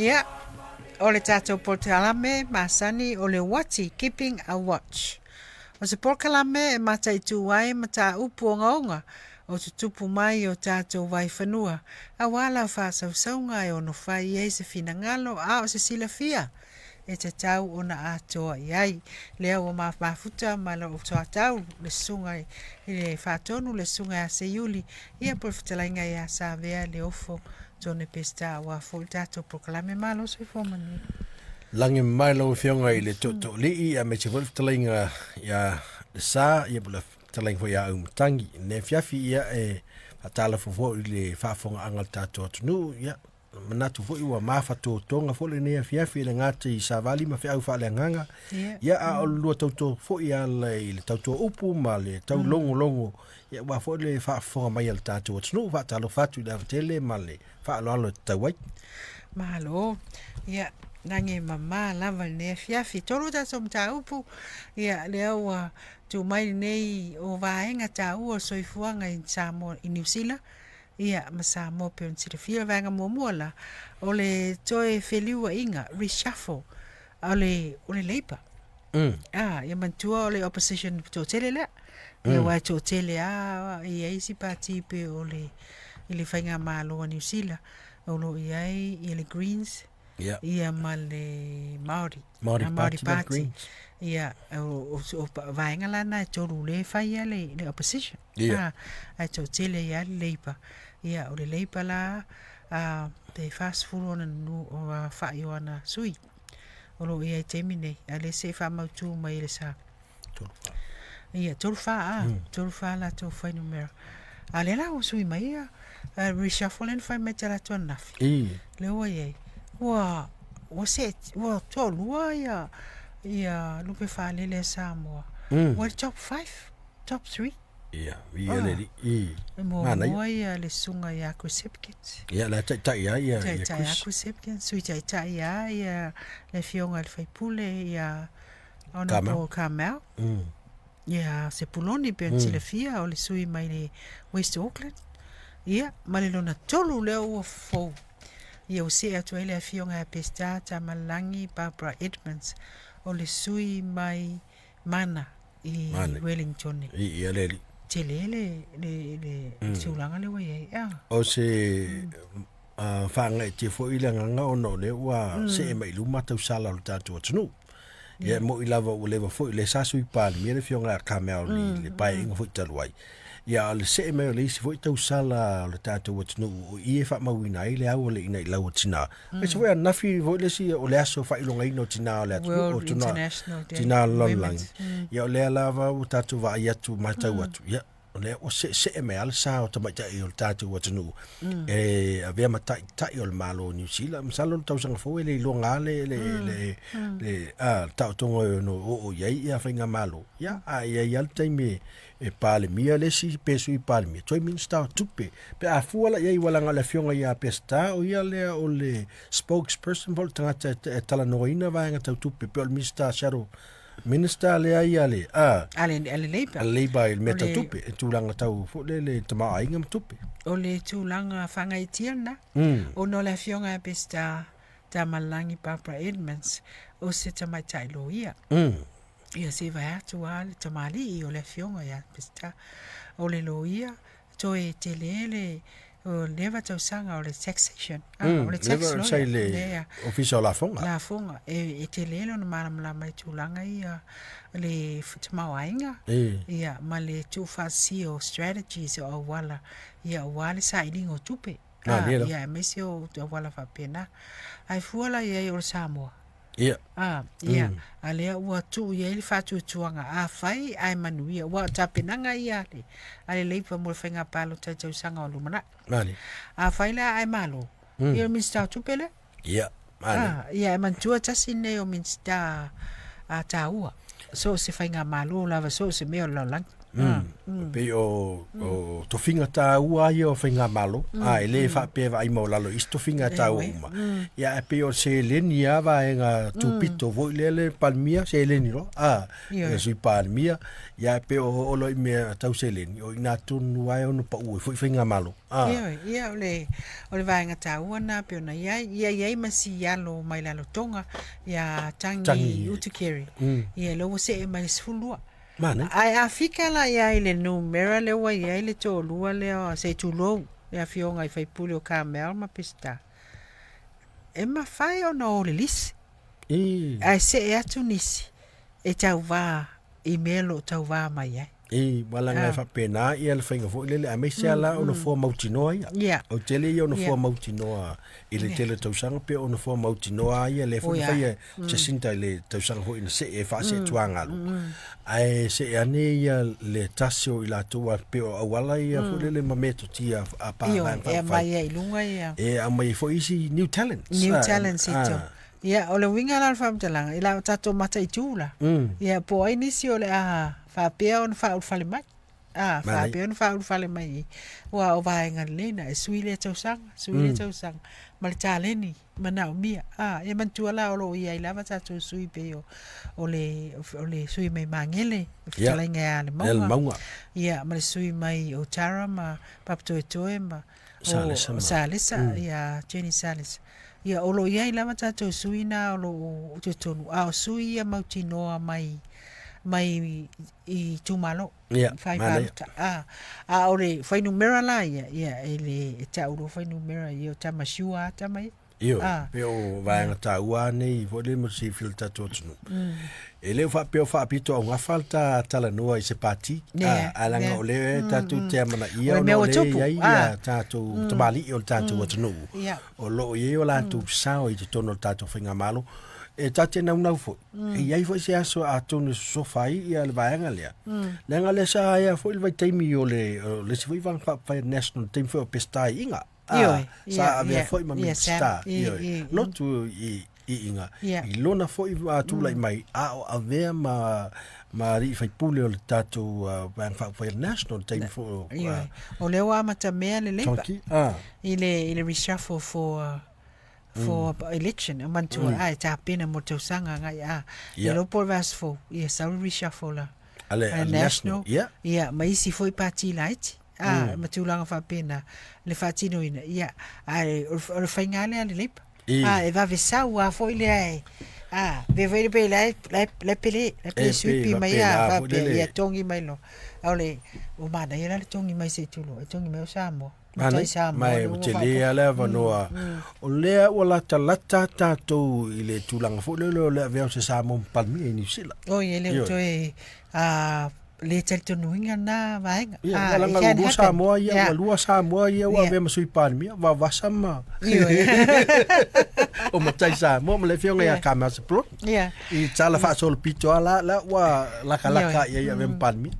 Ia, o le tatou polokalame masani o le uati, Keeping a Watch. O se polokalame e mataitu ai mataupu ogaoga o tutupu mai i o tatou vaifanua, aua lau faasausauga e ono fai ai se finagalo a o se silafia e tatau ona atoa i ai. Lea ua mafuta ma lou soatau le susuga i le Faatonu, le susuga ia Seiuli, ia po o le fetalaiga ia Savea Leofo Tone Peseta aua foi le tatou polokalame. Malo soifua manuia. Lagi mamae lau Afioga i le Tootooalii aemaise foi le fetalaiga ia Lesa, ia po o le fetalaiga foi ia Auimatagi. I lenei afiafi, ia e faatalofa foi i le faafofogaaga a le tatou atunuu, ia manatu foi ua mafatotoga foi lenei afiafi e le gata i savali ma feau faaleagaga, ia a o le lua tauto foi e ala i le tauto upu ma le taulogologo, ia aua foi le faafofoga mai a le tatou atunuu. Faatalofa atu i le ava tele ma le faaaloalo e tatau ai. Malo. Ia, lagi e mama lava i lenei afiafi. Tolu tatou mataupu, ia, lea ua tuu mai lenei o vaega taua o le soifuaga i Samoa, i Niu Sila, ia, ma Samoa pei ona silafia. O le vaega muamua la, o le toe feliuaiga, reshuffle, o le, o le Labour. Ah, ia manatua o le opposition toatele lea. Ia aua e toatele lava e i ai isi pati pei o le i le faigamalo a Niu Sila o lo o i ai ia le Greens Ia. ia ma le Māori. Māori Ah, Māori Party ma le Party. Greens. Ia, o, o, o pa- vaega la na e tolu lea e fai ia le, le opposition. Ia. Ah, ae toatele ai lava le Labour. Ia, o le Labour la, ah, pe 40 ona nu, o aofai o ana sui o lo o i ai i le taimi nei, a o lea se i faamautu mai e le sa. Ia, 34, a, 34 latou fuainumera. A o lea la ua sui mai ia reshuffle lea na fai mai talaatu ananafi. Lea ua i ai, ua, ua see, ua toalua ia, ia lupe faalele a Samoa. Ua i le top five, top three. Ia, viia le Alii. I. E muamua ia le susuga ia Chris Hipkins. Ia, la e taitai lava ia, ia Taitai lava Chris. Chris Hipkins, Sui Taitai lava ia le Afioga i le sui usufono ia Honourable Carmel. Ia Sepuloni pei ona silafia o le sui mai le West Auckland. Ia, ma le lona tolu lea ua fou. Ia ua see atu ai le Afioga ia Peseta Tamalelagi Barbara Edmonds o le sui mai Mana i Mana. Wellington. I ia le alii. Tele le, le, le mm. tulaga lea ua i ai. Ah. O se mm. faagaeetia foi le agaga ona o lea ua mm. see mai i luma tausala o le tatou atunuu. Ia e mo'i lava ua leva foi lea sa Sui Palemia le Afioga ia Carmel i le Paeaiga foi talu ai. Ia a o le see mai o le isi foi tausala o le tatou atunuu o i e faamauina ai le au a le ina i lau o tina. Aemaise foi ananafi foi le isi o le aso faailogaina o tina o le atunuu o World tina International Day tina o le lalolagi. Women's. Ia o lea lava ua tatou vaai atu matau atu, ia o lea ua seesee mai lava le sa o tamaitai o le tatou atunuu e avea ma taitai o le Malo o Niu Sila. Masalo le tausaga fou e le iloga lava le, le, le, le, a, le taotoga e ono oo i ai ia faigamalo. Ia, a i ai lava le taimi e, e Palemia le isi pe Sui Palemia, toe Minisita o Tupe. Pe a fua la i ai, ua leaga o le Afioga ia Peseta, o ia lea o le spokesperson po o le tagata e, e talanoaina vaega tau tupe, pe o le Minisita Shadow Minister lea ia le, a, A le, a le Labour. a le Labour i le mea O tau le- tupe, e tulaga tau foi lele le tamaoaiga ma tupe. O le tulaga faagaitia lena. Ona o le Afioga ia Peseta Tamalelagi Barbara Edmonds, o se tamaitai loia. Ia se i vae atu lava le tamalii o le Afioga ia Peseta. O le loia, toe tele le o leva tausaga o le taxation. Ah, o le tax Leva sa i lawyer. le Lea. Ofisa o Lafoga. Lafoga. E, e tele lona malamalama i tulaga ia le tamaoaiga ia ma le tuufaatasia o strategies o auala ia aua le sailiga o tupe. Ah, Ah, ia aemaise o auala faapena. Ae fua la i ai o le Samoa. Ia. A, ia, a lea ua tuu i ai le faatuatuaga, afai ae manuia, aua o tapenaga ia a le, a le Labour mo le faiga palota i tausaga o lumanai. Mani. Afai la ae malo, ia o le Minisita o Tupe lea. Ia, mani. A, ia, e manatua tasi lenei o Minisita a taua, so o se faigamalo lava, so o se mea o le lalolagi. Pei o o tofiga taua ia o faigamalo, a e le faapea e vaai maualalo i isi tofiga taua uma. Ia ae pei o le seleni lava vaega tupito foi lea le Palemia seleni loa, a, le Sui Palemia, ia ae pei o oo loa i mea tau seleni, o i ina tonu lava e ono pau ai foi faigamalo. A. Ioe, ia o le o le vaega taua lena pei ona i ai. Ia i ai ma si alo mai Lalotoga ia Tangi Utikeri. Ia lea ua see mai le 12. Manaia. Ae a fika la i ai le numera lea ua i ai le toalua lea se i tulou le afioga i faipule o Carmel ma Peseta, e mafai ona o le lisi ae see atu nisi e tauva i mea o lo o tauva mai ai. E, ua leaga e faapena ia le faiga foi lele, aemaise lava la o nofoa mautinoa ia. O le tele ia o nofoa mautinoa i le tele o tausaga pei o nofoa mautinoa lava ia lea foi na faia e Jacinta i le tausaga foi na see ai faaseetuagalu. Ae see ane ia le tasi o i latou a pei o auala ia foi lele ma metotia a pa Ioe, e aumai ai i luga ia. E aumai ai foi isi new talents. New talents i totonu. Ia, o le uiga la o le faamatalaga, i la tatou mataitu la, ia po o ai nisi o le a faapea ona faaulufale mai. A, faapea ona faaulufale mai i, aua o vaega lelei na, e sui lea tausaga, sui lea tausaga, ma le taleni manaomia. A, ia manatua la o lo o i ai lava tatou sui pei o, o le, o le sui mai Magele, le fetalaiga ia Lemauga, ia, ma le sui mai o Tara ma Papatoetoe ma o Salesa, ia Jenny Salesa. Ia, o lo o i ai lava tatou sui na o lo o totonu, a o sui ia mautinoa mai, mai i itumalo, fai palota. A, a o le fuainumera la ia, ia, e le e tau loa fuainumera ia, o tama sure lava tama ia. Ioe, pei o vaega taua lava nei foi lea mo le silafia e le tatou atunuu. E le o faapea o faapito augafa le ta talanoa i se pati, ae leaga o lea tatou te amanaia ona o lea e i ai ia tatou tamalii o le tatou atunuu o lo o i ai o latou sao i totonu o le tatou faigamalo. E ta te naunau foi, e i ai foi se aso atonu e sosofa ai ia le vaega lea. Leaga lea sa aea foi le vaitaimi o le isi foi Vaega Faaupufai a le National, le taimi foi o Peseta i Iga. Ioe, sa avea foi ma Minisita, ioe, lotu i Iga, i lona foi tulai mai, a o avea ma alii faipule o le tatou Vaega Faaupufai a le National, le taimi foi o Ioe, o lea ua amatamea le Labour i le reshuffle for for election, e manatua, a e tapena mo le tausaga agai a. E iloa po o le vaiaso fou, ia sau le reshuffle a le National, ia, ma isi foi pati laiti. A, ma tulaga faapena le faatinoina, ia, ae o le faiga lea a le Labour. A, e vave sau lava foi lea e, a, pei foi pei la e, la e, la e pele, la e pele suipi mai a, faapea, ia togi mai loa. A o le, ua manaia la le togi mai se i tulou, e togi mai o Samoa. Matai Samoa, Ma e ua tele lava le avanoa. O lea ua latalata tatou i le tulaga foi lele o le avea o se Samoa ma Palemia i Niu Sila. Oi, e le o toe le talitonuina lena vaega. Ia, ah, leaga ua lua Samoa ia, ua lua Samoa ia ua avea ma Sui Palemia, Vaovasa ma o Matai Samoa ma le afioga ia Carmel Sepuloni. I tala faasolopito lava la, la ua lakalaka i ai avea ma Palemia.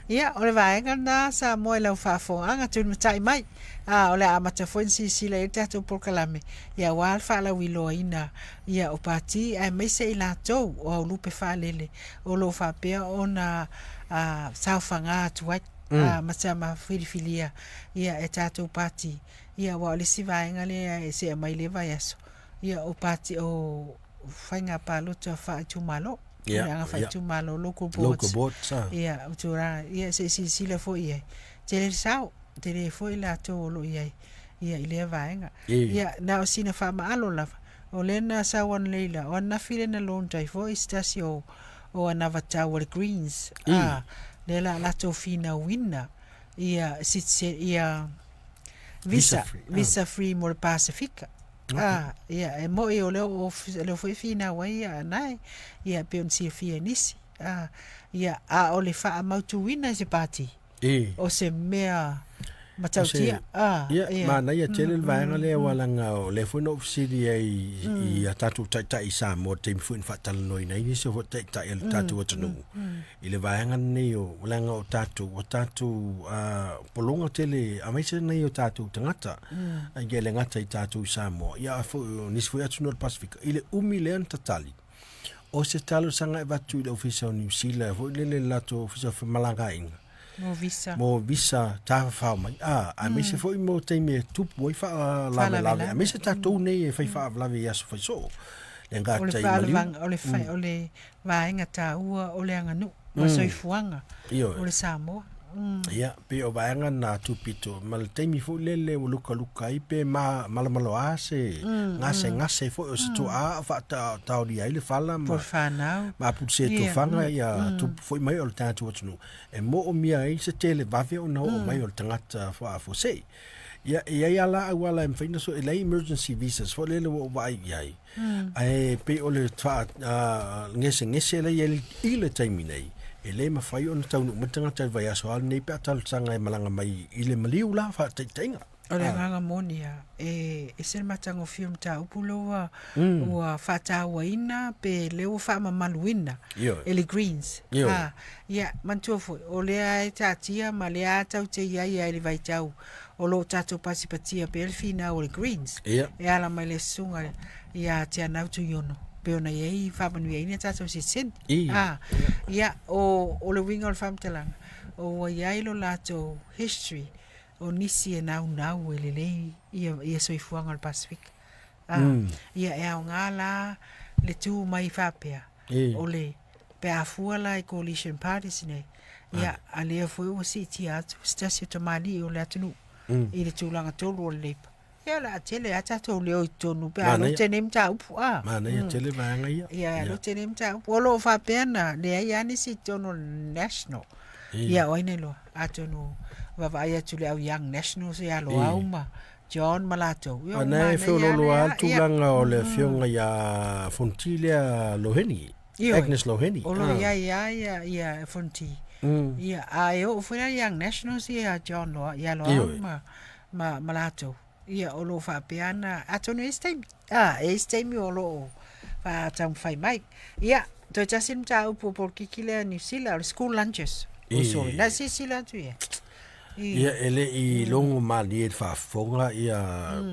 Ia, o le vaega lena Samoa i lau faafofogaaga, tulimatai mai. A, o le a amata foi ona silasila i ai le tatou polokalame, ia aua le faalauiloaina ia o Pati aemaise i latou o aulupe faalele o lo o faapea ona saofaga atu ai ma sama filifilia ia e tatou Pati. Ia aua o le isi vaega lea e se'e mai lea vaiaso, ia o Pati o faiga palota faaitumalo. Puleaga faaitumalo, local boards. Local boards, ah. Ia, o tulaga, ia se i silasila foi i ai. Tele le sao, tele foi latou o lo o i ai ia i lea vaega. Ia, na o sina faamaalo lava, o lea na sau analeila, o ananafi lea na launch ai foi se tasi o o anavatau a le Greens, a, lea la a latou finauina ia citizen, ia visa, visa free mo le Pasefika. A, ia, e mo'i o lea o lea foi e finau ai ia Anae, ia pei ona silafia e nisi. A, ia, a o le faamautuina e se pati, o se mea matautia. A, ia, ia. Manaia tele le vaega lea aua leaga o lea foi na ou fesili ai i a tatou taitai i Samoa i le taimi foi na faatalanoaina ai nisi o foi taitai a le tatou atunuu i le vaega lenei o leaga o tatou ua tatou pologa tele aemaise nai o tatou tagata e le gata i tatou i Samoa ia a foi o nisi foi atunuu o le Pasefika i le umi lea na tatali. O se talosaga e avatu i le Ofisa o Niu Sila foi lele le latou Ofisa o Femalagaaiga Mo visa. Mo visa tafafao mai, a, aemaise foi mo taimi e tupu ai faalavelave, aemaise tatou nei e fai faalavelave i aso faisoo. Le O le gata i maliu. O le o le vaega taua o le aganuu ma soifuaga o le Samoa. Ia, pei o vaega na tupito, ma le taimi foi lele ua lukaluka ai pe ma, malamaloa se gasegase foi o se tuaa o faataolia ai le fala ma, fanau. Ma apulu se tofaga ia tupu foi mai o le tatou atunuu e moomia ai se tele vave ona oo mai o le tagata faafuasei. Ia, e i ai lava la auala e mafai ona sue, e leai emergency visas foi lele ua ou vaai i ai, ae pei o le faa gesegese lea i ai i le taimi nei, e le mafai ona taunuu mai le tagata i le vaiaso lava lenei pe a talosaga e malaga mai i le maliu la faataitaiga. O le agaga moni lava, e ese le matagofie o le mataupu lea ua, ua faatauaina pe lea ua faamamaluina e le Greens. Ioe. Ia, manatua foi, o lea e taatia ma lea tatou te i ai lava i le vaitau o lo o tatou pasipatia pea le finau o le Greens e ala mai le susuga ia Teanau Tuiono pei ona i ai faamanuiaina tatou sitiseni. Ia, o, o le uiga o le faamatalaga, o ua i ai lo latou history o nisi e naunau e lelei ia, ia soifuaga o le Pasefika. Ia, e aoga la le tu mai faapea, o le, pe a fua la i coalition parties nei, ia, a lea foi ua siitia atu se tasi o tamalii o le atunuu i le tulaga tonu o le Labour. Ia, o le a tele lava tatou leo i totonu pe a lote nei mataupu. Manaia tele vaega ia. Ia, lote nei mataupu. O lo o faapea na leai lava nisi i totonu o le National. Ia, o ai na iloa. Atonu vaavaai atu i le au Young Nationals ia Loau ma John ma latou. Ia, ua manaia lava lea. A na e feoloolo lava le tulaga o le afioga ia Fonoti lea Loheni. Agnes Loheni. O lo o i ai lava ia, ia Fonoti. Ia, a e oo foi la i Young Nationals ia John Loau, ia Loau ma, ma, ma latou. Ia, o lo o faapea ana, atonu e i ai se taimi. A, e i ai se taimi o lo o faataumafai mai. Ia, toe tasi le mataupu o polokiki lea Niu Sila, o le school lunches. O sole, na silasila atu ia. Ia, e le i logo malie i le faafofoga ia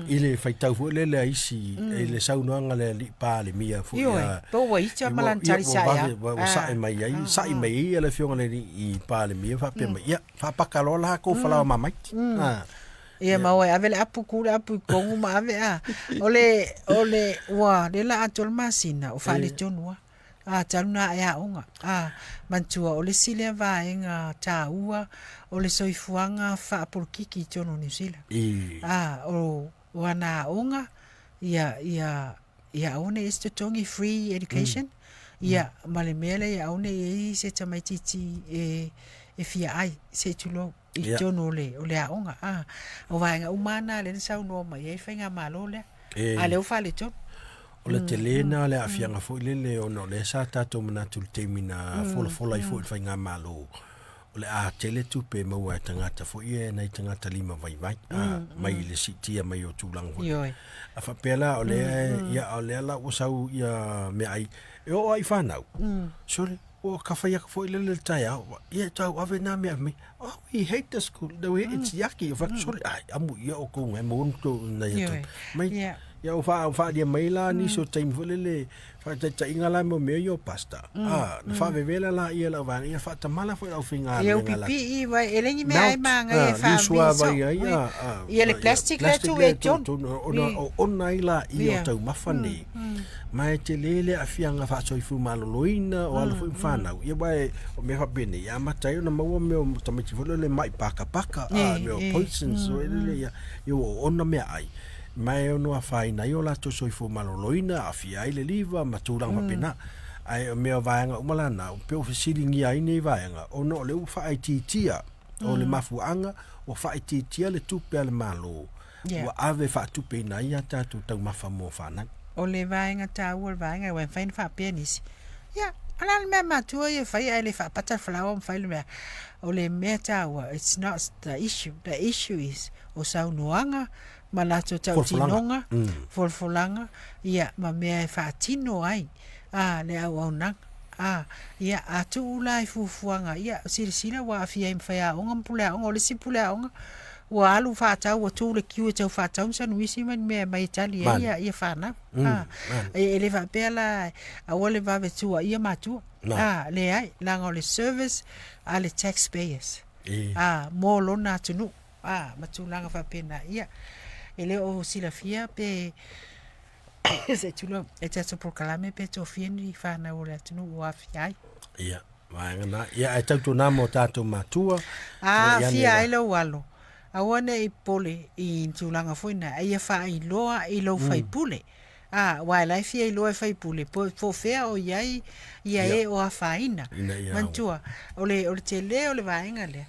i le faitau foi lele a isi i le saunoaga a le alii Palemia foi Ioe, ia po ua ita ma lana tali sae a. Ua sae mai ai, sa'i mai ai le afioga i le alii Palemia faapea mai, ia, faapaka loa la kou falaoa mamaiti. Ia ma ua e ave le apu, ku le apu i kogu ma ave a. O le, o le, ua, lea la atoa le masina o faaletonu lava. A, talu na ae aoga. A, manatua o le isi lea vaega taua o le soifuaga faapolokiki i totonu o Niu Sila. A, o, o ana aoga, ia, ia, ia aua ne i i ai se totogi, free education, ia, ma le mea lea ia aua ne i i ai se tamaitiiti e, e fia ai, se i tulou, i totonu o le, o le aoga. A, o vaega uma lava na lea na saunoa mai ai le faigamalo lea. A lea ua faaletonu. O le tele lena o le aafiaga foi lele ona o lea sa tatou manatu i le taimi na folafola ai foi i le faigamalo, o le a tele tupe e maua e tagata foi ia nai tagata lima vaivai mai le siitia mai o tulaga foi. A faapea la o lea, ia o lea la ua sau ia meaai e oo lava i fanau, sole, ua ka fai atu foi lele le taeao, ia tau ave na mea mai, oh, we hate the school, the way it's yucky. Fai atu, sole, ai, amu ia o kou ngai mo tou nai atu. Mai, ia o wha, whaalia mai la nisi o taimi foi lele, whaataitaiga la mo mea ia o pasta. Ah, na whaavevela la ia lau vaega, ia whaatamala foi lau whinga Ia le upipi i wai, e lengi mea ai maanga ia wha liusua vai ai, Ia le plastic lea tu e tonu. Ona, o ona ai la ia o taumafa nei. Ma e tele le aafiaga faasoifua maloloina o alo foi ma fanau. Ia aua e, o mea faapenei, e amata ai ona maua mea o tamaiti foi lea o le mai pakapaka, a, mea o poisons foi lele, ia, ia ua oona meaai. Ma e ono afaina ai o latou soifua maloloina, aafia ai le liva ma tulaga faapena. Ae o mea o vaega uma la na, pei ua fesiligia ai nei vaega, ona o lea ua faaitiitia, o le mafuaaga ua faaitiitia le tupe a le Malo, ua ave faatupeina ai a tatou taumafa mo fanau. O le vaega taua o le vaega aua e mafai ona faapea nisi, ia, o le a le mea matua ia e fai ae le faapata le falaoa ma fai le mea. O le mea taua, it's not the issue, the issue is o saunoaga ma latou tautinoga, folafolaga, ia, ma mea e faatino ai a le auaunaga. A, ia, a tuu la i fuafuaga, ia, silasila ua aafia ai ma faiaoga ma puleaoga. O le isi puleaoga, Ua alu faatau ua tu le kiu e tau faatau ni sanuisi ma ni mea e aumai e tali ai ia, ia fanau. A, e, e le faapea la aua le vave tuuaia matua. A, leai, leaga o le service a le taxpayers. A, mo lona atunuu. A, ma tulaga faapena. Ia, e le o silafia pe se i tulou, e tatou polokalame pe tofia ni fanau o le atunuu o aafia ai. Ia, vaega na. Ia, ae tautuana mo tatou matua. Aafia ai lou alo. Aua ne i popole i ni tulaga foi na, a ia faailoa i lou faipule. A, aua e la e fia iloa e faipule, po o fea o i ai ia e o afaina. Manatua, o le, o le tele o le vaega lea,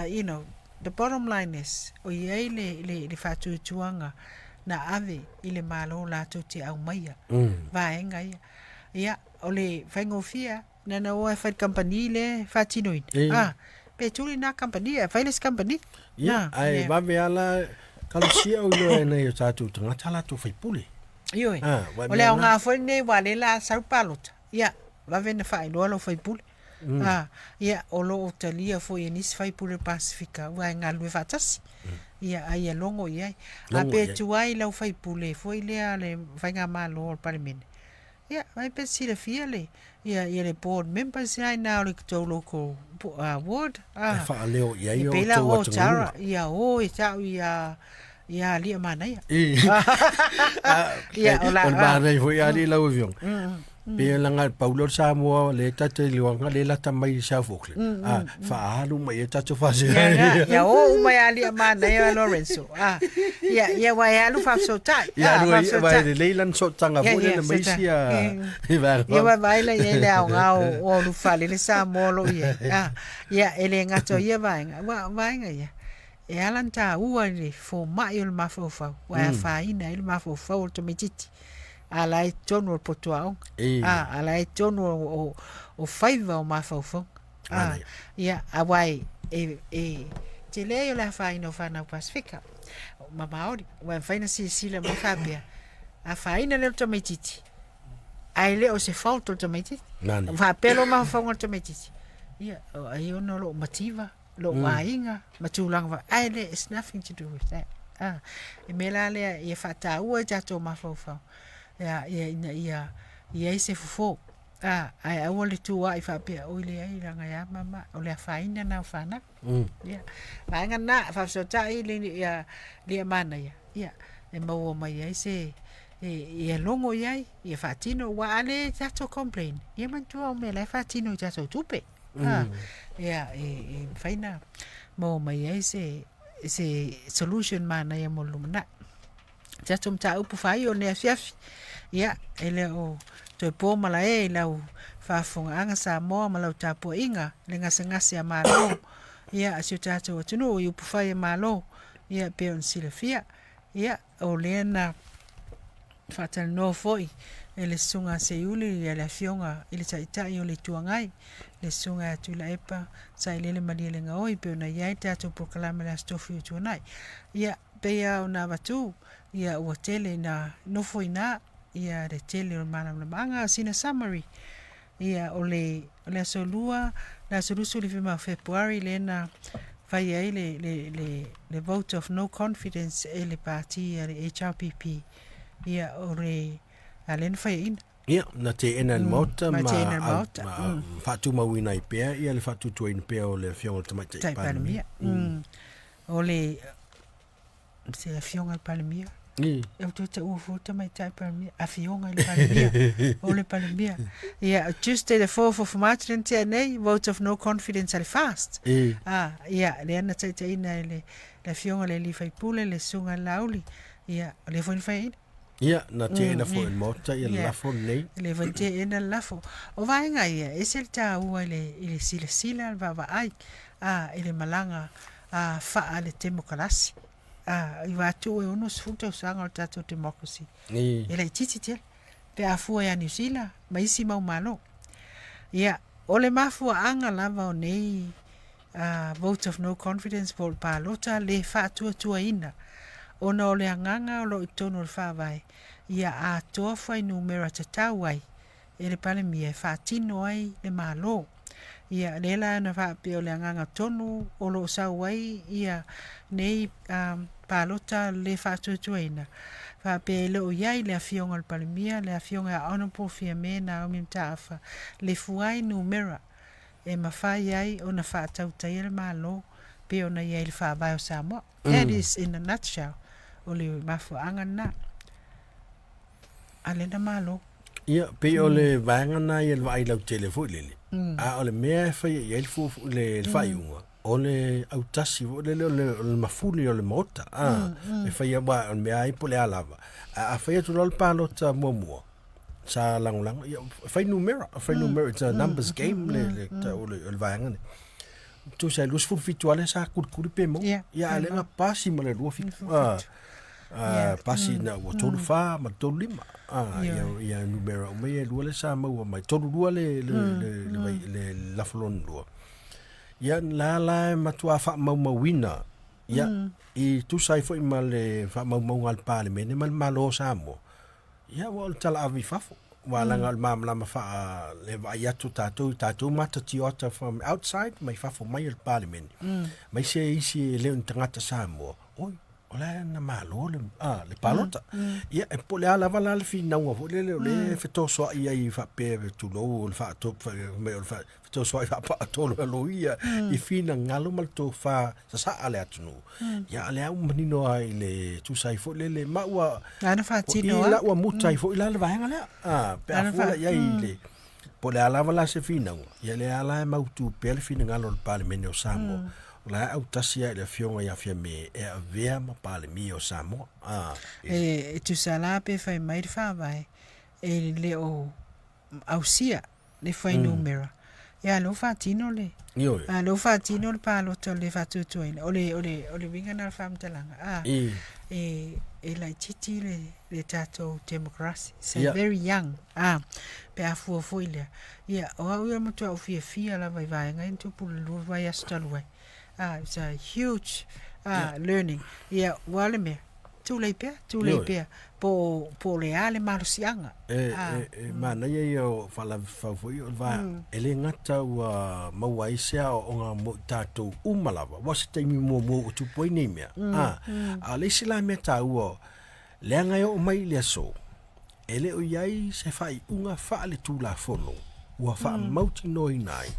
you know, the bottom line is, o i ai le, le, le faatuatuaga na ave i le Malo latou te aumaia vaega ia. Ia, o le faigofie lava, na ona o lava e fai i le kamupani lea e faatinoina, a, pe tuli lena kamupani ae fai le isi kamupani. Ia, ae vave lava la kalosia o iloa e nai o tatou tagata a latou faipule. Ioe, o le aoga foi lenei aua o lea o le a sau le palota, ia, vave ona faailoa lou faipule. A, ia, o lo o talia foi e nisi faipule o le Pasefika aua e galulue faatasi. Ia, a ia logo i ai. A pe tuai lau faipule foi lea le faigamalo o le Palemene, ia, vai pe silafia le, ia, ia le board members ia ina o le tou local ward. A, e faaleo i ai o outou atugaluga. Ia, o e tau ia, ia Aliiamanaia. Ia, o la... O le manaia foi alii lau afioga. Pei leaga pau lea o le Samoa lea ta te iloaga lea e lata mai i South Auckland. A faaalu mai ai tatou faasea. Ia o uma ia Aliiamanaia Lorenzo. A ia ia aua e alu faafesootai. Ia alu ai aua e lelei lana sootaga foi lea ma isi vaega. Ia vaai la i ai le aoga o ulufale le Samoa o lo o i ai. A ia e le gata o ia vaega, aua o vaega ia e ala ona taua i le fomai o le mafaufau, aua e afaina ai le mafaufau o le tamaitiiti. A la e i totonu o le potu aoga. A, a la e i totonu o faiva o mafaufauga. A, ia, aua e, e, e tele ai o le afaina o fanau Pasefika ma Maori. Aua e mafai ona silasila mai faapea, afaina lea o le tamaitiiti, ae le o se fault o le tamaitiiti. Faapea loa mafaufauga o le tamaitiiti, ia, ai ona o lou mativa lou mm. aiga ma tulaga fa ae le it's nothing to do with that ah e mea la lea ia faataua i tatou mafaufau ia ia ina ia i ai se fofo ah ae aua le tuua'i faapea oi leai leaga e a mama o le afaina na o fanau mm. ia vaega na faafesootai le ia Aliiamanaia ia e maua mai ai se e, ia logo i ai ia faatino ua a le tatou complain ia manatua o mea la e faatino i tatou tupe Mm. Ia, e, e mafai na maua mai ai se, se solution manaia mo le lumanai. Tatou mataupu faaiu o lenei afiafi. Ia, e le o toe po malae i lau faafofogaaga Samoa ma lau tapuaiga i le gasegase a Malo. Ia, a si o tatou atunuu i upufai a Malo. Ia, e pei ona silafia. Ia, o lea na faatalanoa foi e le Susuga a Seiuli le Afioga i le Taitai o le Itu Agai, le Susuga ia Tuilaepa Sailele Malielegaoi e pei ona i ai le tatou polokalame i le Aso Tofi ua tuanai. Ia, pei lava ona avatu, ia ua tele ina nofo i ina ia le tele o le malamalamaaga. Sina summary, Ia, o le, o le aso Lua, le aso 25 o Fepuari lea na fai ai le, le, le, le vote of no confidence e le pati a le HRPP. Ia, o le, a lea na faiaina. Ia, na teena e le Maota ma, ma, Maota. ma faatumauina ai pea ia le faatuatuaina pea o le Afioga i le Tamaitai Palemia. O le, Se afioga i le Palemia. E ou toe taua fua le tamaitai Palemia. Afioga i le Palemia. O le Palemia. Ia, Tuesday the 4th of March lea na tea nei, vote of no confidence a le FAST. Ah, ia, lea na taitaiina e le, le afioga i le alii faipule, le susuga i le Laauli. Ia, o lea foi na faiaina. Ia, na teena foi e le Maota ia le lafo lenei. Lea foi na teena le lafo. O vaega ia, e ese le taua i le, i le silasila, le vaavaai, a, i le malaga a, faa le temokalasi. A, i vaatu e 60 tausaga o le tatou democracy. E laitiiti tele pe a fua ia Niu Sila ma isi mau Malo. Ia, o le mafuaaga lava o nei a, vote of no confidence po o le palota le faatuatuaina ona o le agaga o lo o i totonu o le Faavae ia atoa fuainumera tatau ai e le Palemia e faatino ai le Malo. Ia, lea la na faapea o le agaga tonu o lo o sau ai ia nei palota le faatuatuaina, faapea e le o i ai le Afioga i le Palemia, le Afioga ia Honourable Fiame Naomi Mataafa, le fuainumera e mafai ai ona faatautaia le Malo pei ona i ai i le Faavae o Samoa. That is in a nutshell o le mafuaaga lena a lena Malo. Ia, pei o le vaega lena ia le vaai lautele foi lele, a o le mea e faia i ai le fuafu, le, le faaiuga, o le autasi foi lele o le, o le mafuli o le maota, a, e faia, aua o le mea ai po o le a lava. A, a fai atu loa le palota muamua, sa lagolago, ia, fai numera, fai numera, it's a numbers game le, le, o le, o le vaega nei. Tusa e 27 lava lea sa kulikuli pe maua. Ia, Ia, a pe lea na maua. pasi ma le 27, a, Ia, pasi na ua 34 ma le 35. A, ia, Ioe. ia numera uma ia e lua lea sa maua mai. 32 le, le, le, le, vai, le lafo lona lua. Ia, la la e matua faamaumauina, ia, i tusa ai foi ma le faamaumauga a le Palemene ma le Malo o Samoa. Ia, ua o le tala ave i fafo. Ua leaga o le malamalama faa le vaai atu tatou i tatou matatio ata from outside mai fafo mai o le Palemene. Mai se isi e le o ni tagata Samoa, oi, o la e na malo le, ah, le palota. Ia, e po o le a lava la le finauga foi lele o lea e fetosoai ai faapea tulou o le faatop, mai o le fetosoai faapaatolo e loia i finagalo ma le tofa sasaa le atunuu. Ia, a lea ua manino lava i le tusa ai foi lele, ma ua Lana faatino i lava. la ua muta ai foi la le vaega lea. Ah, pe a Lana fua la fa- i ai i le, po o le a lava la se finauga, ia lea la e mautu pea le finagalo o le Palemene o Samoa. O la e autasi lava i le Afioga ia Fiame e avea ma Palemia o Samoa. Ah, E, e tusa la pe fai mai le faavae, e le o ausia le fuainumera. Ia, lea ua faatino le, Ioe. a, lea ua faatino le palota o le faatuatuaina. O le, o le, o le uiga lena o le faamatalaga, a, I. e, e laitiiti le, le tatou democracy. It's Ia. very young, a, pe a fua foi lea. Ia, o au ia matua ou fiafia lava i vaega ia na tupu i le lua vaiaso talu ai. A, it's a huge, a, learning. Ia, ua le mea, Tulei pea, tulei Ioe. pea, po o, po o le a le malosiaga. E, A, e, e manaia ia o faalavelave foi o le va, e le gata ua maua ai se aoaoga mo i tatou uma lava, aua o se taimi muamua ua tupu ai nei mea. A, a o le isi la mea taua, leaga e oo mai i le aso, e le o i ai se faaiuga faaletulafono ua faamautinoaina ai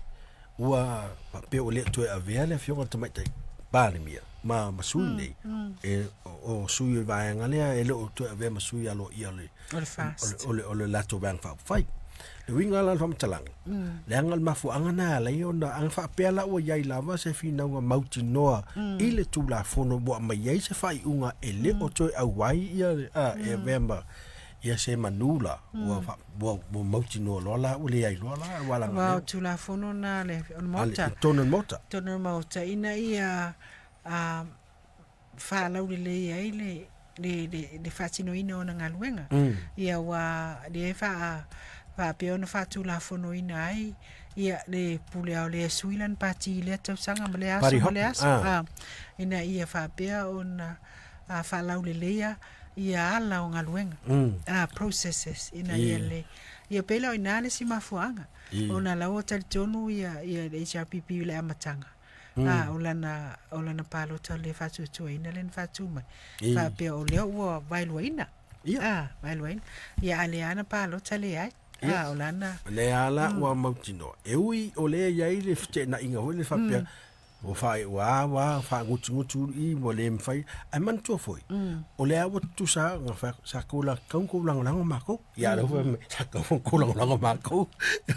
ua faapea ua le toe avea le Afioga i le Tamaitai Palemia ma, ma sui nei, e, o, o sui o le vaega lea e le o toe avea ma sui aloaia o le, O le FAST. o le, o le, o le latou vaega faaupufai. Le uiga la o le faamatalaga, leaga o le mafuaaga na e ala ai ona aga faapea la ua i ai lava se finauga mautinoa i le Tulafono ua aumai ai se faaiuga e le o toe auai ia, a, e avea ma ia se manu la, ua, fa, ua, ua mautinoa loa la, ua leai loa la, ua laga Aua o lea. Tulafono na a le, o le A le, Maota. i totonu o le Maota. Totonu o le Maota ina ia a, faalaulelei ai le, le, le, le faatinoina o ana galuega. Ia ua lea e faa, faapea ona faatulafonoina ai ia le pule ao lea e sui lana pati i lea tausaga ma lea aso Party ma hop, lea aso. ah. A, ina ia faapea ona a, faalauleleia ia ala o galuega. A, processes ina ia le, ia pei la o i ina le isi mafuaaga. Ona la ua talitonu ia, ia le HRPP i le amataga. A, o lana, o lana palota le faatuatuaina lea na faatu mai. Faapea o lea ua vaeluaina. A, vaeluaina. Ia, a lea na palota leai. A, o lana. Lea la ua mautinoa. E ui o lea i ai le feteenaiga foi le faapea, ua faa, ua a, ua faagutugutu i, ua le mafai. Ae manatua foi, o lea ua tutusa na fa, sa kou la, kau kou lagolago makou. Ia, lea foi, sa kau kou lagolago makou.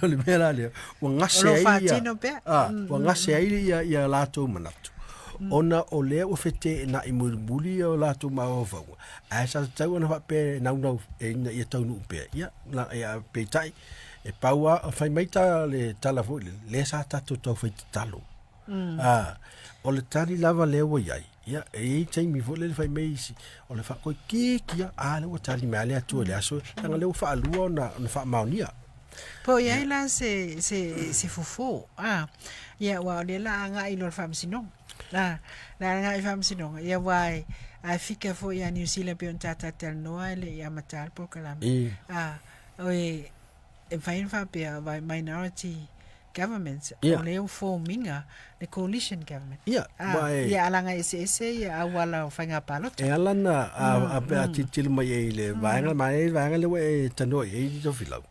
O le mea la lea, ua gase O lo ai ia, faatino pea. a, ua gase ai ia, ia latou manatu. Ona o lea ua feteenai mulimuli ia o latou mafaufauga. Ae sa tatau ona faapea e naunau e ina ia taunuu pea. Ia, la, ia, peitai, e pau a, fai mai ta le tala foi lele, lea sa tatou tau fai tatalo. A, o le tali lava lea ua i ai. Ia, e i ai taimi foi lele fai mai isi, o le faakoikiki ia, a lea ua tali mai lava le Atua i le aso, leaga lea ua faalua ona, ona faamaonia. Po o i ai la se, se, se fofo, a, ia, aua o lea la a agai loa i le faamasinoga. A, la agai i le faamasinoga, ia, aua e, a e fika foi ia Niu Sila pei ona ta talatalanoa e le i amata le polokalame. A, o e, e mafai ona faapea, minority. governments Ia. o lea ua form ina le coalition government. Ia, Ah, aua e- ia alaga eseese ia auala o faiga palota. E ala na a, a, pe a tilotilo mai ai i le vaega, ma e vaega lea ua e tanoa i ai Tofilau.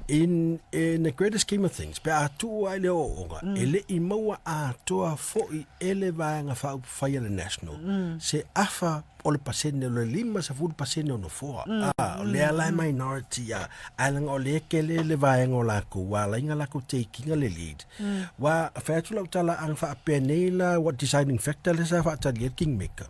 In, in the greater scheme of things, pe a tuu ai le ooooga, e le i maua atoa foi e le Vaega Faaupufai a le National se afa o le pasene, o le 50% o nofoa. A, o lea la e minority a, ae leaga o lea e kele le vaega o lakou, ua ala ai ona lakou take ina le lead. Ua fai atu lau tala a na faapea nei la what deciding factor lea sa faatali ai le kingmaker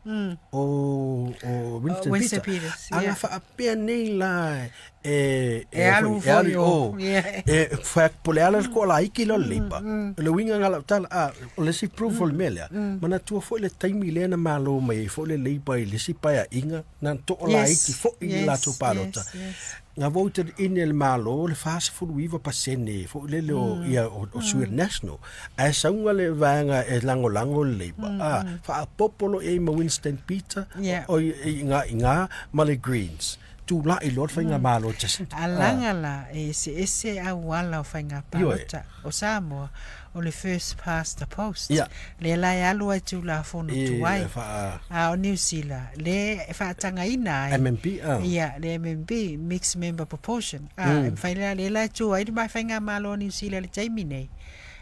o, o Winston, Winston Peter. Peters, A na yeah. faapea nei la e, E alu foi- e alu foi i o, o. yeah. E fai atu po o le a la le toalaiti lea o le Labour. O le uiga lena o lau tala, a, o le isi proof o le mea lea, manatua foi le taimi lea na malo mai ai foi le Labour i le isi paeaiga na toalaiti Yes, foi i le yes, latou palota. yes, yes. Na voted in e le Malo le 49% foi lele o, ia, o, o sui o le National. Ae sauga le vaega e lagolago le Labour. A, faaopoopo loa i ai ma Winston Peter, Yeah. o i, i, i ina ma le Greens. Tulai loa le faigamalo a Jacinda. Alaga la e eseese auala o faiga palota o Samoa o le first past the post lea la e alu ai Tulafono tuai a o Niu Sila le e faatagaina ai ia le MMP, mixed member proportion, a e mafai la lea la e tu ai le faigamalo a Niu Sila i le taimi nei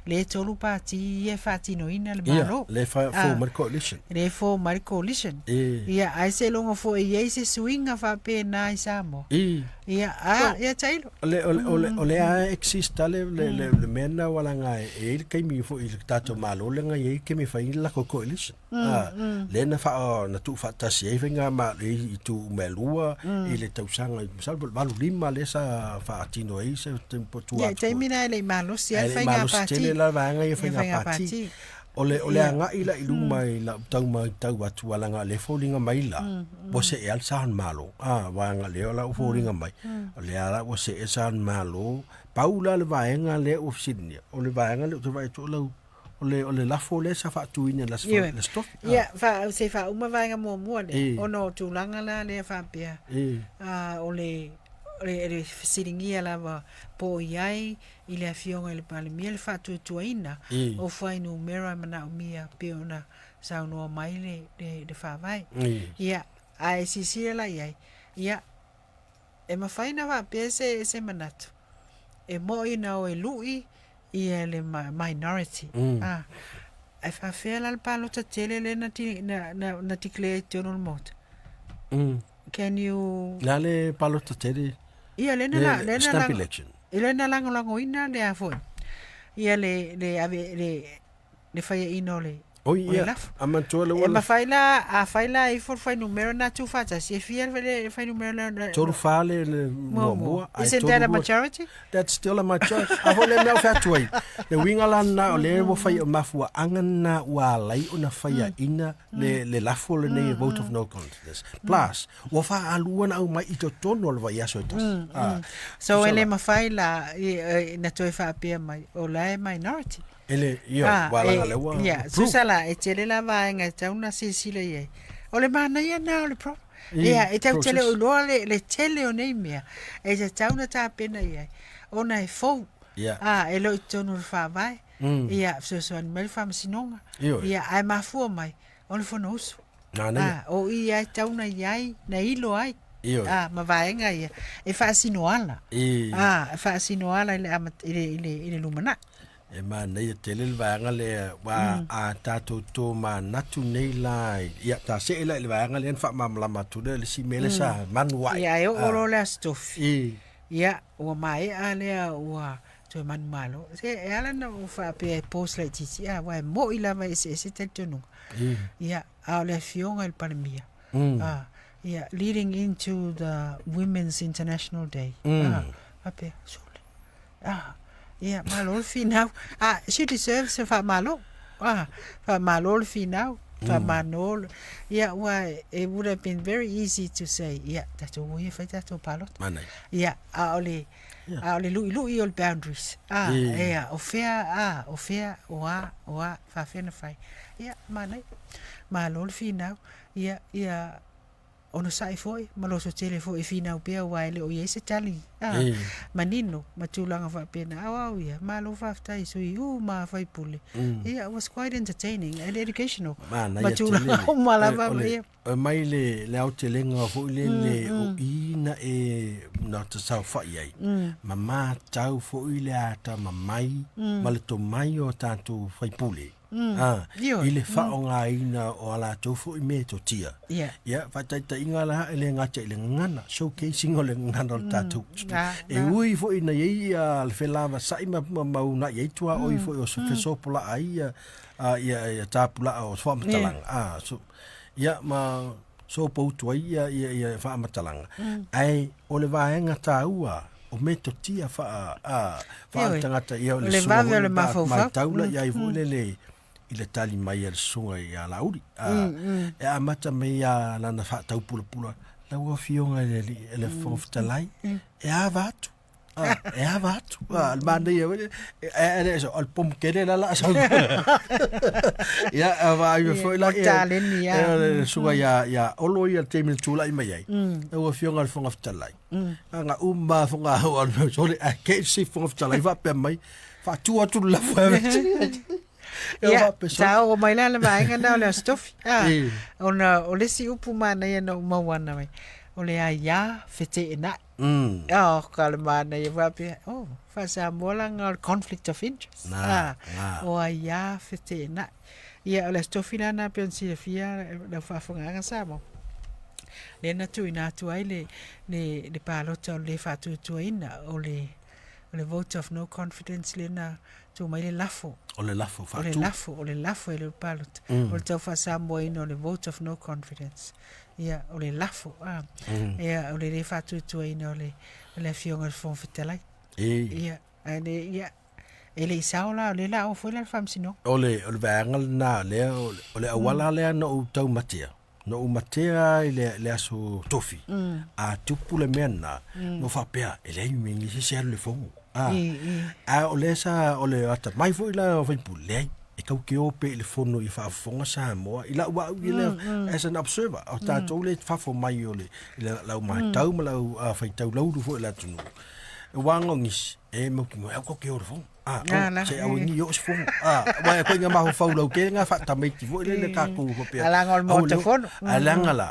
le tolu pati ia e faatinoina le Malo. Ia, le form mai le coalition. Le form mai le coalition. Ia, ae seiloga foi e i ai se suiga faapena i Samoa. Ia, a, ia tailo. O le, o le, o le, o lea lava e exist lava le, le, le, le mea lena ua laga e i ai le taimi foi i le tatou Malo lea na i ai ke mea e fai ai le latou coalition. A, lea na faa, na tuufaatasi ai faigamalo i itu uma e lua i le tausaga i masalo po o le 85 lea sa faatino ai se taimi po o tua Ia, i atu foi. taimi na e le i malosi ai Ae le le i faiga malosi pati. tele la vaega ia Ia, faiga faiga pati. pati. O le, o le Ia. agai la i luma i lau tau matau atu a leaga o lea e foliga mai la, ua see lava le sa o le Malo. A, vaega lea o la ua foliga mai, o lea la ua see le sa o le Malo. Pau la le vaega lea ua fesiligia, o le vaega lea ou te vaai atu o lau, o le, o le lafo lea sa faatuina i le aso, Ioe. le aso Tofi. Ia, fa, se i faauma vaega muamua lea, E. ona o tulaga la lea faapea, E. a, o le, o le, le fesiligia lava po o i ai i le Afioga i le Palemia le faatuatuaina E. o fuainumera e manaomia pei ona saunoa mai le, le, le Faavae. E. Ia, a e silasila la i ai, ia, E mafai ona faapea se, se manatu, e mo'i na o e lu'i ia le minority. Mm. Ah, ae faafefea la le palota tele lea na, na, na, na declare i totonu o le Maota? Can you... Le a le palota tele? Ia, lea na, Le, lea na, snap election. lea na lagolagoina le a foi. Ia le, le, ave, le, le faiaina o le, Oi, o le ia, lafo. a manatua le E ua mafai la, a fai la ifo le fuainumera na tuufaatasi, e fia le fuainumera na, na, Tolu fa le, le muamua. muamua, ae Isn't tolu that a lua. majority? That's still a majority. A foi le mea o fai atu ai. Le uiga la lena o lea ua fai o mafuaaga lena ua ala ai ona faiaina le, le lafo lenei vote of no confidence. Plus, ua faalua ona aumai i totonu o le vaiaso e tasi. Ah, So tusa e le la. mafai la i, na toe faapea mai, o la e minority. E le, ioe, Ah, ua e, laga lea ua ia, prove. tusa la, e tele la vaega e tatau ona silasila i ai. O le manaia lena o le pro, I ia, e tau tele process. o iloa le, le tele o nei mea, e tatau ona tapena i ai, ona e fou, Ia. ah, e le o i totonu o le Faavae, ia, fesoasoani mai le Faamasinoga, Ioe. ia, ae mafua mai, o le Fonousu. Nanaia. Ah, o i ia e tatau ona i ai, na ilo ai, Ioe. ah, ma vaega ia, e faasinoala. I. Ah, e faasinoala i le, ama, i le, i le, i le lumanai. E manaia tele le vaega lea aua a tatou tomanatu nei la ia ta see la i le vaega lea na faamalamalama atu lea le isi mea lea sa manu ai. Ia, e oo loa le Aso Tofi. I. Ia, ua maea lea ua toe manumalo. Se, e ala ona ou faapea e pause laitiiti, a, aua e mo'i lava e eseese talitonuga. I. Ia, a o le Afioga i le Palemia, a, ia, leading into the Women's International Day, a, faapea, sole, Ah, ia, malo le finau. Ah, she deserves a faamalo. Ah, faamalo le finau. Faamalo. le- Ia, ua, it would have been very easy to say, ia, tatou o ia fai tatou palota. Manai. Ia, a o le, a o le luilui o le boundaries. Ah, ia, o fea, ah, o fea, o a, o a, faafefea ona fai. Ia, manaia. Malo le finau. Ia, ia, Onosai foi ma lototele foi e finau pea aua e le o i ai se tali a manino ma tulaga faapena. A o au ia, malo faafetai i sui uma a faipule. Ia, it was quite entertaining and educational ma tulaga uma lava. Ia. E mai le, le aotelega foi lele o i na e na ta saofai ai, ma matau foi le atamamai ma le tomai o tatou faipule. A, Ioe. i le faaaogaina o a latou foi metotia. Ia. Ia, faataitaiga la, e le gata i le gagana, showcasing o le gagana o le tatou atunuu. Na, E na. ui foi ina i ai ia le felavasai ma, ma, ma uunai ai tuaoi foi o fesopola'a ai ia, a, ia, ia tapula'a o faamatalaga. A, so, ia, ma sopoutu ai ia, ia, ia faamatalaga. Ae o le vaega taua o metotia faa, a, Ioe. faaletagata, ia o O le le susuga vave foi o le le pa mafaufau. matau la i ai foi lele i le tali mai a le susuga ia Laauli. A, e amata mai ia lana faataupulapula, lau Afioga i le Alii, le Fofoga Fetalai, e ava atu. A, e ava atu. A, le manaia foi lele, e le o le pomu tele la la a sau. Ia, a vaai Ia, foi la o taleni, ia. ia le susuga ia ia Olo ia le taimi na tulai mai ai. Lau Afioga i le Fofoga Fetalai. Aga uma foga au a le sole a ke se Fofoga Fetalai faapea mai, faatu atu le lafo e ave. Ia Ia, faapea sole. sa oo mai la le vaega na o le Aso Tofi. Ah, E. ona o le isi upu manaia na ou maua ana mai, o le aiā feteenai. Oh, ka le manaia faapea, oh, faa-Samoa la nga o le conflict of interest. Na, Ah, na. o aiā feteenai. Ia, o le Aso Tofi la na pei ona silafia lau faafofogaaga Samoa. Lea na tuuina atu ai le, le, le palota o le lē faatuatuaina, o le, o le vote of no confidence lea na tuu mai le lafo. O le lafo O le faatu. lafo, o le lafo e le o le palota. O le tau faasamoaina o le vote of no confidence. Ia, o le lafo, a. Ia, o le lē faatuatuaina o le, o le Afioga i le Fofoga Fetalai. E. Ia, ae le, ia, e le i sao la, o lea la a oo foi la le Faamasinoga. O le, o le vaega lena lea, o le, o le auala lea na ou taumatea. Na ou matea i le, le aso Tofi, a tupu le mea lena, na ou faapea, e leai me ni se isi alu i le fono. A, a o lea sa, o le atamai foi la o faipule, leai, e tau ke o pea i le fono i faafofoga Samoa, i lau au i le, as an observer, o tatou le fafo mai o le, i le, lau matau ma lau faitau laulu foi i le atunuu. E uaga o nisi, e mautinoa, e au tau ke o i le fono. A, Na, na, se au e. ni o se fono. A, wa e koe ngā mafaufau lau ke ngā faatamaiti foi le le tatou faapea. Alaga o le Au Maota leo- Fono. Alaga la.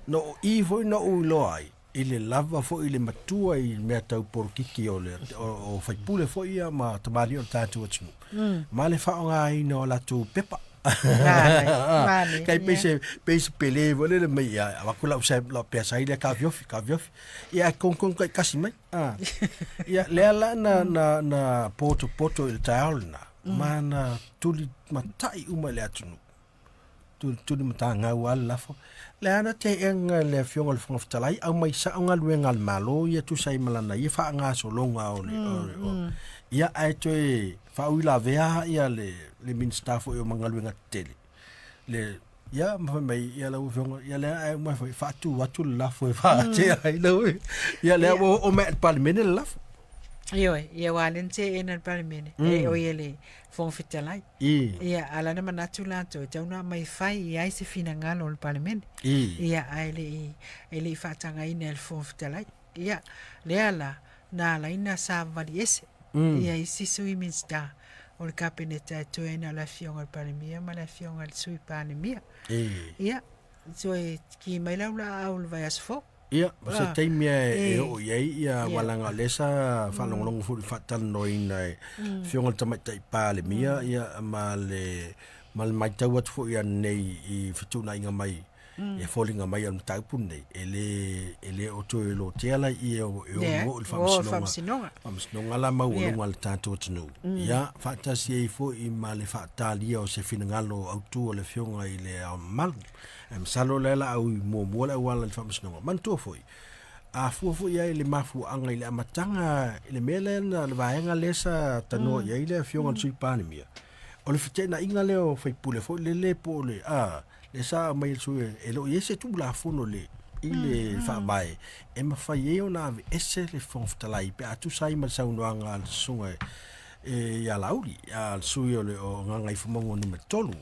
No o i foi na ou iloa ai, i le lava foi i le matua i mea tau polokiki o le o, o faipule foi ia ma tamalii o le tatou atunuu. Ma le faaaogaina o latou pepa. Mane, Kai ia. se pei se pele foi lele mai ia avatu lau sa lau pea sai lea kaviofi kaviofi. Ia kongkong kai kasi mai. A. Ia lea la na na na poto poto i le taeao lena. Ma na tuli matai uma i le atunuu. Tuli tuli matagau lava le lafo. Le ana te'ega le Afioga i le Fofoga Fetalai aumai sa'o galuega a le Malo ia tusa ai ma lana ia faagasologa o le, o le, o, ia ae toe faauilavea ia le, le Minisita foi o Magaluega Tetele. Le, ia ma fai mai ia lau Afioga, ia lea ae uma foi faatu atu le lafo e faatea ai lau. Ia lea ua oo mai i le Palemene le lafo. Ioe, ia aua lea na teena e le Palemene, e o ia le Fofoga Fetalai. I. Ia, a o lana manatu latou, e tatau ona aumai fai i ai se finagalo o le Palemene. I. Ia, ae le i, e le i faatagaina e le Fofoga Fetalai. Ia, lea la, na ala ai ona savavali ese ia isi sui Minisita o le Kapeneta e toe ai na o le Afioga i le Palemia ma le Afioga i le Sui Palemia. I. Ia, toe ki mai lau laau i le vaiaso fou. Ia, o se Ah, taimi e e. oo i ai ia Ia. walaga o lea sa faalogologo foi i le faatalanoaina e Afioga i le Tamaitai Palemia ia ma le ma le matau atu foi ananei i fetuunaiga mai e foliga mai o le mataupu lenei e le e le o toe lotea la ia e ono Leai, oo i le ua oo i le faamasinoga Faamasinoga. faamasinoga la maualuga a le tatou atunuu. Ia faatasi ai foi ma le faatalia o se finagalo autu o le Afioga i le Ao Mamalu. Ae masalo lea la au i muamua le auala i le faamasinoga. Manatua foi, a fua foi i ai le mafuaaga i le amataga i le mea lea na le vaega lea sa tanoa i ai le Afioga i le Sui Palemia, o le feteenaiga lea o faipule foi lele po o le a lea sa aumai e le sui e le o i ai se Tulafono le i le faavae e mafai ai ona aveese le Fofoga Fetalai pe a tusa ai ma le saunoaga a le susuga e ia Laauli, a le sui o le o Gagaifomauga Nu.3.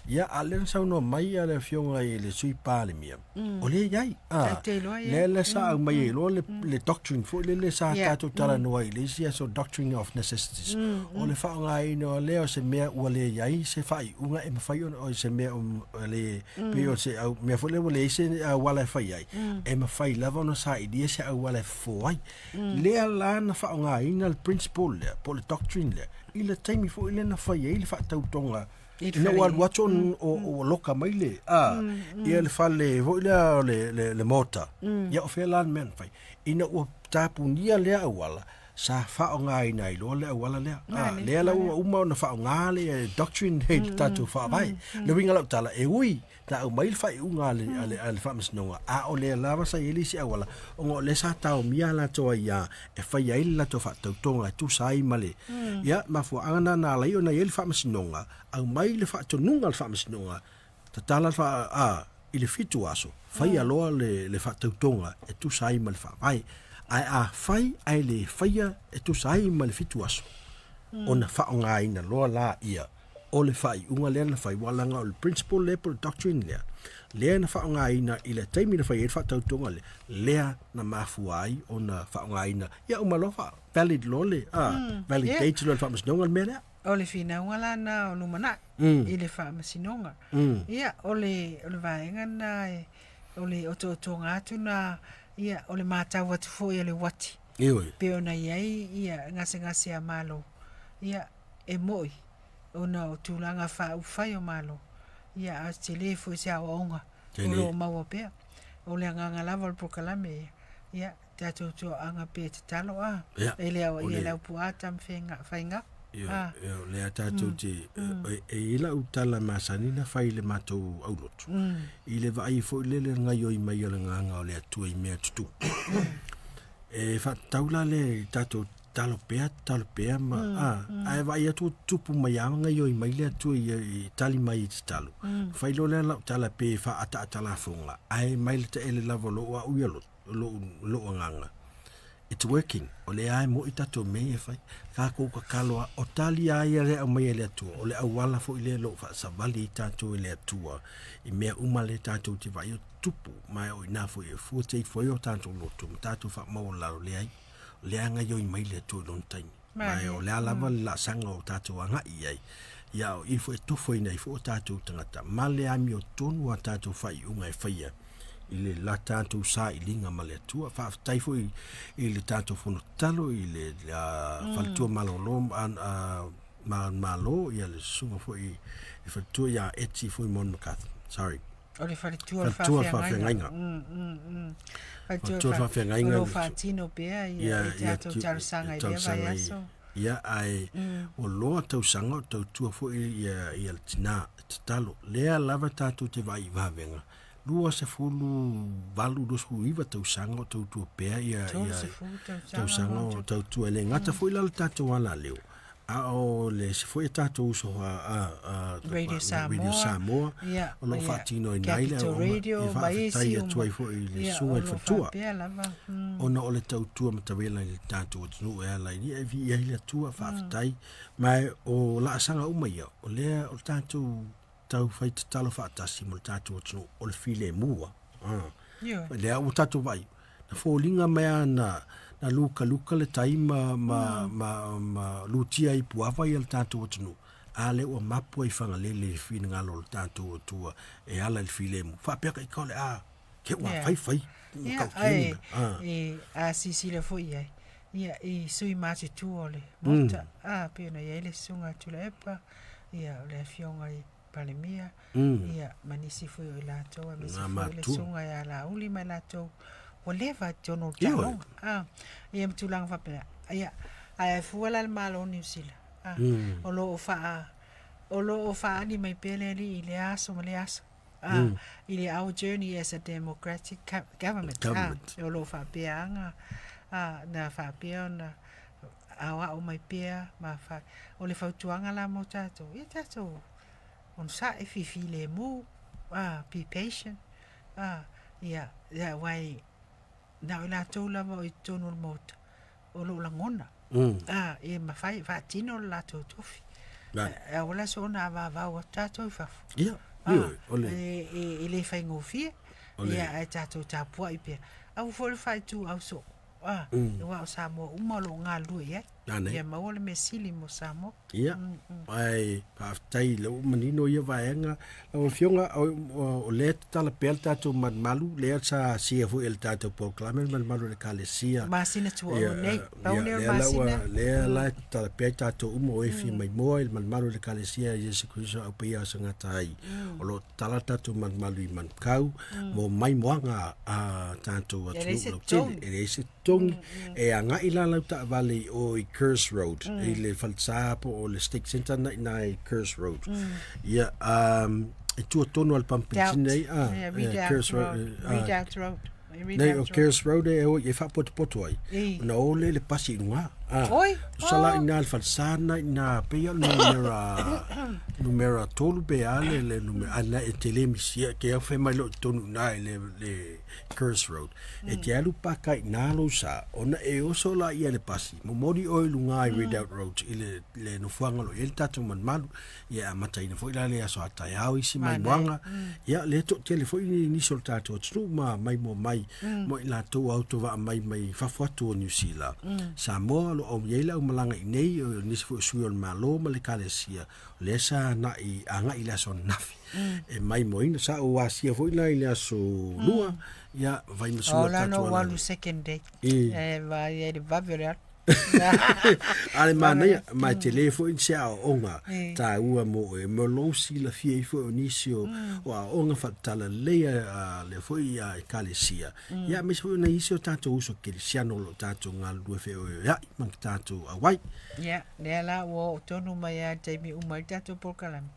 Ia, a o lea na saunoa mai le Afioga i le Sui Palemia, o lea e i ai. A, te iloa i ai. Lea la sa aumai ai loa le doctrine foi lele sa tatou talanoa ai i le isi aso, doctrine of necessities. O le faaaogaina o lea o se mea ua le i ai se faaiuga e mafai ona, o se mea ua le, pei o se au, mea foi lea ua leai se auala e fai ai, e mafai lava ona sailia se auala e fofo ai. Lea la na faaaogaina le principle lea, po o le doctrine lea, i le taimi foi lea na fai ai le faatautoga ina ua alu atu ua loka mai le a ia le fale foi lea o le maota. Ia o fea la le mea na fai ina ua tapunia lea auala? Sa faaaogaina ai loa le auala lea. A lea la ua uma ona faaaoga le doctrine i le tatou faavae. Le uiga o lau tala, e ui na aumai le faaiuga a le, a le, a le faamasinoga, a o lea lava sa i ai le isi auala, ona o lea sa taomia a latou aiā e fai ai le latou faatautoga e tusa ai ma le, ia, mafuaaga na na ala ai ona i ai le faamasinoga, aumai le faatonuga a le faamasinoga, tatala le faa, a, i le 7 aso, faia loa le, le faatautoga e tusa ai ma le faavae. Ae a fai ae le faia e tusa ai ma le 7 aso, ona faaaogaina loa laia o le faaiuga lea na fai, ua leaga o le principle lea po o le doctrine lea, lea na faaaogaina i le taimi na fai ai le faatautoga lea, lea na mafua ai ona faaaogaina. Ia uma loa faa valid loa le, validate loa le faamasinoga le mea lea. O le finauga la na o lumanai i le faamasinoga. Ia, o le, o le vaega na e, o le otootoga atu na, ia, o le matau atu foi a le uati. Ioe. Pei ona i ai ia gasegase a Malo. Ia, e mo'i ona o tulaga faaupufai o Malo, ia a tele foi se aoaoga o lo o maua pea. O le agaga lava o le polokalame ia, ia tatou toaaga pea e tatalo a, e le aoaia e le Laupua Tamafaiga. Ia, o lea tatou te, e i ai lau tala masani na fai i le matou aulotu, i le vaai foi lele gaioi mai o le agaga o le Atua i mea tutupu. E faatatau la lea i tatou tatalo pea, tatalo pea ma, a, ae vaai atu ua tutupu mai lava ma gaoioi mai le Atua i tali mai i tatalo. Fai loa lea lau tala pe faaataata lafoga, ae mai le taele lava o lou au ia lou agaga. It's working. O lea lava e moi tatou mea ia e fai. Tatou tatalo lava, o tali lava ia lea e aumai e le Atua, o le auala foi lea o lo o faasavali ai tatou e le Atua i mea uma lea tatou te vaai o tutupu, ma o i ina foi e fua ifo ai o tatou loto ma tatou faamaualalo, leai, o lea e gaoioi mai le Atua i lona taimi. Ma o le a lava le laasaga o tatou agai i ai, ia o i foi e tofoina ai foi o tatou tagata ma le amiotonu a tatou faaiuga e faia i le la tatou sailiga ma le Atua. Faafetai foi i le tatou fono tatalo i le faletua malolo Malo, ia le susuga foi i faletua ia Eti foi Mon McCarthy. Sorry. O le faletua o le faafeagaiga. Faletua o le faafeagaiga. O lo o faatino pea ia tatou talosaga i lea vaiaso. Ia, ae ua loa tausaga o tautua foi ia le tina tatalo. Lea lava tatou te vaai i vavega. 28, 29 tausaga o tautua pea ia tausaga o tautua. E le gata foi la le tatou alaleo, a o le isi foi a tatou uso a Radio Samoa, Radio Samoa o lo o faatinoina ai le auauna. E faafetai atu ai foi i le susuga i le faletua, ona o le tautua matavela i le tatou atunuu e ala i e viia ai le Atua. Faafetai. Ma o laasaga uma ia, o lea o le tatou taufai tatalo faatasi mo le tatou atunuu, o le filemu lava. Lea ua tatou vaai, na foliga mai lava na, na lukaluka le tai ma, ma, ma, ma lutia ai i Puava ia le tatou atunuu, a lea ua mapu ai i Fagalele i le finagalo o le tatou Atua e ala i le filemu. Faapea ka ika o le a, ke ua fai fai, Ia, ae, e, a sisila foi i ai, ia, i sui matutua o le Maota, a, pei ona i ai le Susuga a Tuilaepa, ia, o le Afioga i Palemia, ia, ma nisi foi o i latou, aemaise foi le Susuga ia Laauli ma i latou, ua leva i totonu o le taaloga, a, ia ma tulaga faapena. Ia, ae fua la le Malo o Niu Sila, a, o lo o faa, o lo o faaali mai pea le Alii i lea aso ma lea aso. I le our journey as a democratic government, government. O lo o faapea aga na faapea ona aoao mai pea ma fa, o le fautuaga la mo tatou, ia tatou onosai, fifilemu, be patient, ia, ia, aua e na o i latou lava o i totonu o le Maota o lo o lagona, e mafai, faatino le latou tofi. E ao la soona avavau atu tatou i fafo. Ia, ioe, o le. E le faigofie. Ia, ae tatou tapuai pea. Aua foi le faaituau soo. Aua o Samoa uma o lo o galulue i ai. Ia maua le mea sili mo Samoa. Ia, ae faafetai o lea ua manino ia vaega. Lau Afioga, o lea e tatala pea le tatou malumalu, lea sa asia foi e le tatou polokalame le malumalu o le Ekalesia. Masina tuaoi nei, pau lea o le masina. Lea la e tatala pea i tatou uma o e fia maimoa i le malumalu o le Ekalesia a Iesu Keriso Au Paia o Sagata ai. O lo o tatala le tatou malumalu i Manukau mo maimoaga a tatou atunuu lautele. E leai se totogi. E agai la lau taavale i o i Kerrs Road, i le falesa po o le Stake Centre na i ina i Kerrs Road. Ia, e tua tonu lava i le pamu penisini ai, a, Kerrs Road. Redoubt Road. Nei, o Kerrs Road e o e faapotopoto ai, ona o lea i le pasi i luga. Oi! Tusa la i ina i le falesa na i ina, pei o le numera, numera 3 pe a le, le numera, a na e te le misia, ke au fai mai loa i totonu i ina i le, le Kerrs Road. E te alu paka i nā lou sa, ona e oso la ia le pasi, momoli oe i luga i Redoubt Road i le, le nofoaga o lo o i ai le tatou malumalu, ia e amataina foi la le aso a taeao isi maimoaga, ia lea e toatele foi nisi o le tatou atunuu ma maimoa mai mo i latou ua autovaa mai mai fafo atu o Niu Sila. Samoa o lo o i ai le aumalaga i inei, o nisi foi o sui o le Malo ma le Ekalesia, lea sa agai agai i le aso ananafi e maimoaina. Sa ou asia foi la i le aso lua, ia vai ma sui o le tatou ala. Ola na ou alu second day. E vaai ai le vave o le alu. A le manaia, ma e tele foi se aoaoga taua mo oe, mo lou silafia ai foi o nisi o aoaoga faatalalelei a le foi Ekalesia, ia aemaise foi o nai isi o tatou uso kerisiano o lo o tatou galulue feoeoea'i ma tatou auai. Ia, lea la ua oo tonu mai lava i le taimi e uma ai le tatou polokalame.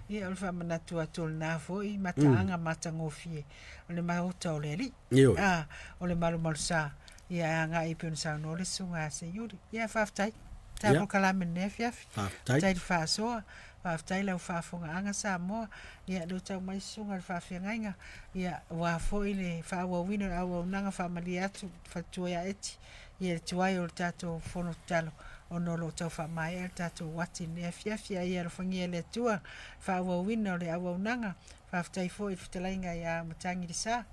Ia, o le faamanatu atu o lena foi mataaga matagofie o le Maota o le Alii. Ioe. A, o le malumalusa, ia e agai e pei ona saunoa le Susuga ia Seiuli. Ia, faafetai. Ta polokalame i lenei afiafi. Faafetai. Faafetai le faasoa, faafetai lau faafofogaaga Samoa. Ia, lea ua tau mai Susuga i le Faafeagaiga, ia, aua foi le faaauauina o le auaunaga faamalie atu i le faletua ia Eti. Ia le tuai o le tatou fono tatalo ona o lo o tau faamaea le tatou uati i lenei afiafi. A ia alofagia e le Atua le faaauauina o le auaunaga. Faafetai foi i le fetalaiga ia Matagi Lesa,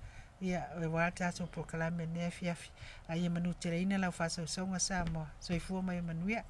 ia aua le tatou polokalame i lenei afiafi. A ia manuteleina lau faasausauga Samoa. Soifua ma ia manuia.